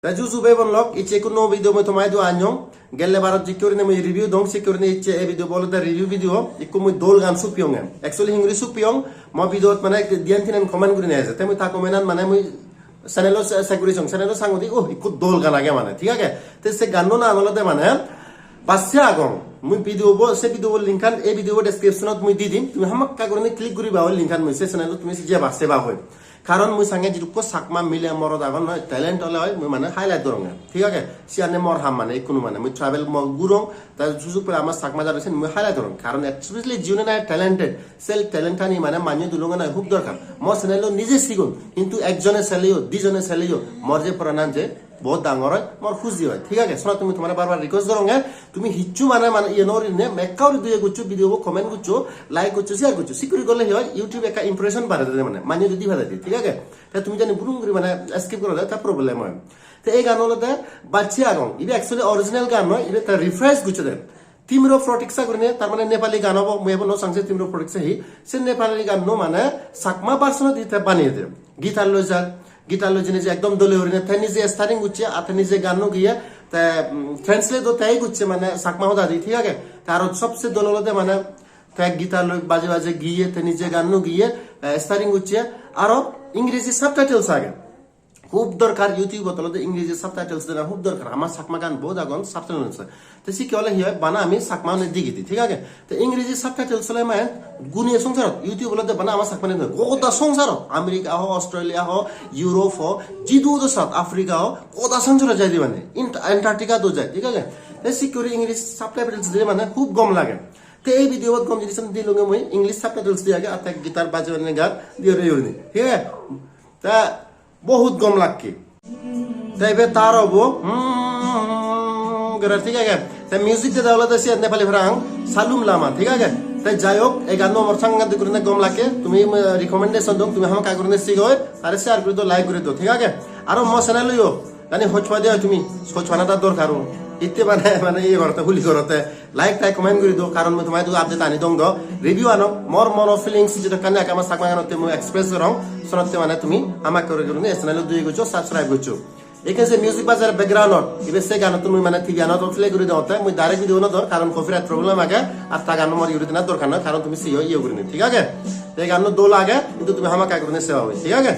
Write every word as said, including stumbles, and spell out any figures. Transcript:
Te juju bhei bon lok, icche ekko nuo video mui toma idu anjong. Gelle barot jikki gurinei mui review dong, sikki gurinei icche ei video bo olode review video. Ikko mui dol gan sup piyonge. Actually hinguri sup piyong, mo videot mane diyan tinan comment gurinei eje. Te mui ta comment an mane mui channel-o se-, check guri song, channel-o sangodi, "Oh, ikko dol gan age mane," thik age? Te se ganno nang olode mane Bacche Agong. Mui video bo, se video bo link an ei video bo description-ot mui di dim. Tumi hamakkai gurinei click guriba oi link an, mui se channel-ot tumi je bacche ba hoi. Karon mui sange jidukko Chakma mile morot agon noi, talent ole oi, mui mane highlight goronge. Thik age? Siyanne mor ham mane, ikkunu mane. Mui travel mo gurong, ta sujug pele ama Chakma jador sen mui highlight gorong. Karon especially jiune nahi talented, sel talent ani mane manye dulunge nahi hub dorkar. Mo channel-o nije sigon, hintu ekjone seleyo, dijone seleyo, mor je poranan je, bohut dangor oi, mor huji oi, thik age? Sona tumi tomare bar bar request goronge, tumi hissu mane, mane iye no gurinei, ekka guri duye goccho, video bo comment goccho, like goccho, share goccho, sikuri gorle hi oi, YouTube ekka impression bare de mane, manye jodi pede de, thik age? Te tumi jodi burung guri mane skip goro de, ta problem oi. Te ei gan olode Bacche Agong, ibe actually original gan noi, ibe ta reprise gocche de. Timro Protiksa gurinei, tar mane Nepali gan obo, mui ebo no sangse Timro Protiksa hi. Se Nepali ganno mane Chakma version di te baneye de. Guitar loi jar, guitar loi jeinei je ekdom dole gurinei te nije starring gocche, ar te nije ganno giye, te, mm, translate-o te gocche mane Chakma hodadi, thik age? Te aro sobse dol olode mane te guitar loi baje baje giye, te nije ganno giye, eh, starring gocche, aro Ingreji subtitles age. Hub dorkar, YouTube-ot olode Ingreji subtitles dena hub dorkar. Ama Chakma gan bohut agon subtitles. Te sikke ole hi oi, bana ami Chakma-une degi di, thik age? Te Ingreji subtitles ole mane duniya songsarot, YouTube olode bana ama Chakma-une noi, goda songsarot, America ho, Australia ho, Europe ho, jidu do South Africa ho, goda songsarot jai di mane, Ant-, Antarctica do jai, thik age? Te sikke guri Ingreji subtitles dile mane hub gom lage. Te ei video-t gom jinis dilunge mui, English subtitles di age, ar te guitar baje bajene gan diye re yoni, thik age? Te Bohut gom lakke. Te ibe tar obo, hmm, gore thik age. Te music dede olode siyan Nepali parapang, Salum Lama, thik age. Te jai hok, ei ganno mor sangadik gurine gom lakke. Tumi, um, recommendation dong, tumi hamakkai gurine sigoi, tare share guri do, like guri do, thik age. Aro mo channel-o jani hoj pade oi tumi, hoj pana da dorkar o. Itte mane, mane iye gorotte, huli gorotte. Like tai comment guri do, karon mui tomaidu update ani dong do. Review ano, mor mono feelings jedokkani age ama Chakma ganotte mui express gorong, senotte mane tumi hamakkai guri guri ei channel-o dui goccho, subscribe goccho. Ekke je music bajar background-ot, ibe se ganottun mui mane T V anot play guri dongotte, mui direct video no dor, karon copyright problem age, ar ta ganno mor yuri dena dorkar noi, karon tumi siyo iye gurinei, thik age? Te ganno dol age, hintu tumi hamakkai gurinei seba oi, thik age?